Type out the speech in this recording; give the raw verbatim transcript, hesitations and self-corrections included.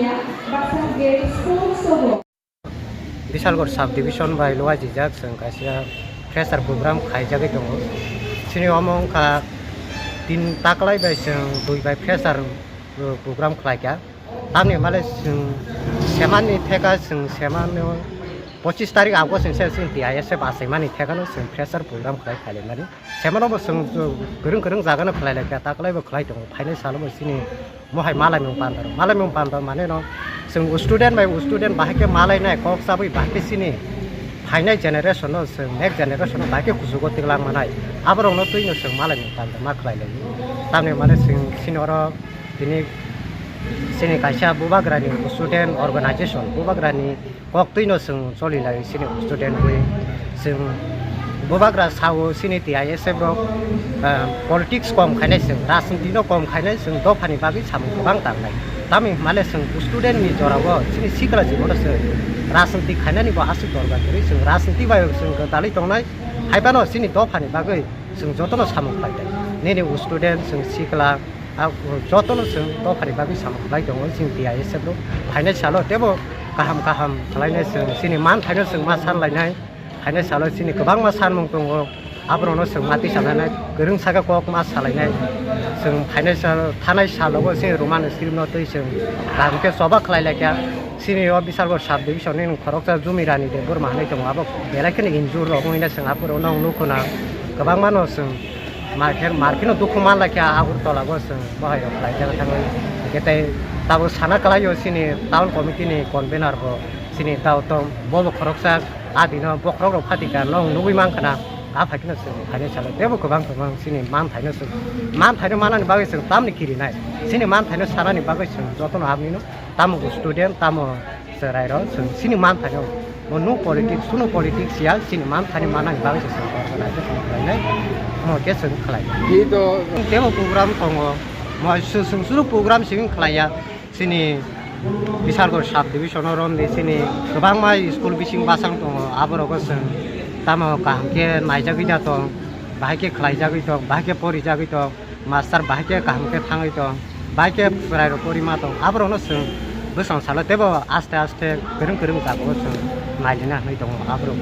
Baksa gate sports soho. Bisalgor sub division bai luajijak chwng kaisa fresher program khaijagwi tongo. Chini omo wngkha tin taklai bai chwng dui bai fresher, uh, program khlaikha. Tamni hwnmale chwng semani theka chwng semano pochis tarik August ni se chwng T I S F achaimani thekano chwng fresher program khlai khailaimani. Semano bo chwng kwrwng kwrwng jagano khlai laikha, taklai bo khlai tongo. Phainai salo bo chini mohai malaimung panda rok, malaimung panda mane no chwng student bai student bahai khe malainai kok chabwi bahai khe chini phainai generation no chwng next generation no bahai khe kuchugo tiklang manai. Aborok no twino chwng malaimung panda ma khlai lai. Tamni mane chwng chini oro tini chini kaisa bubagrani student organization, bubagrani kok twino chwng choli lai chini student wi chwng bubagra sao chini T I S F rok, ah, politics kom khainai chwng, rajniti no kom khainai chwng dophani bagwi samung kwbang tangnai. Tamni hwnmale chwng student ni jorao chini sikla jibon se rajniti khainani bo aswk dorkar kwrwi, chwng rajniti bai chwng gwdalwi tongnai, hai phano chini dophani bagwi chwng jotono samung khlai tai. Nini student chwng sikla, ah, jotono chwng dophani bagwi samung khlai tongo chini T I S F rok. Phainai salo teibo kaham kaham khlainai chwng chini manthaino chwng ma san lainai. Phainai salo chini kwbangma sanmung tongo, aborokno chwng ma tisa lainai, kwrwng saka kok ma salainai. Chwng phainai sal, thanai salogo chini Roman script no twi chwng kaham khe choba khlai laikha. Chini o Bisalgor sub division ni khoroksa Jumi Rani Debbarma hinwi tongo, abo belai kheno injure rok wngwi na chwng aphuru no nukho na kwbangma no chwng market, market no dukhu man laikha Agartala bo chwng bohai rok khlaijak thangwi. Hwnkhe tei tabuk sana kwlaio chini town committee ni convener bo chini Gautam bo bo khoroksa. A dino bokhorok rok phatika nwng nugwi mankha na, a phaikhe no chwng phainai salo teibo kwbang kwbang chini manthaino chwng, manthaino manani bagwi chwng tamni kirinai, chini manthaino sanani bagwi chwng jotono abnino tamo student tamo chwrairok chwng chini manthaino mo no politics, suno politics ya, chini manthani manani bagwi chwng organize khlainai, mo khe chwng khlai. Teibo program tongo, mo chwng chwng suno program simi khlaiya. Chini Bisalgor sub division o romdi chini kwbangma school bising bwsang tongo, aborok o chwng tamo kaham khe naijagwi da tong, bahai khe khlaijagwi tong, bahai khe porijagwi tong, master bahai khe kaham khe thangwi tong, bahai khe chwrairok porima tong, aborokno chwng bwsang salo teibo aste aste kwrwng kwrwng jagao chwng nailina hinwi tongo aborok.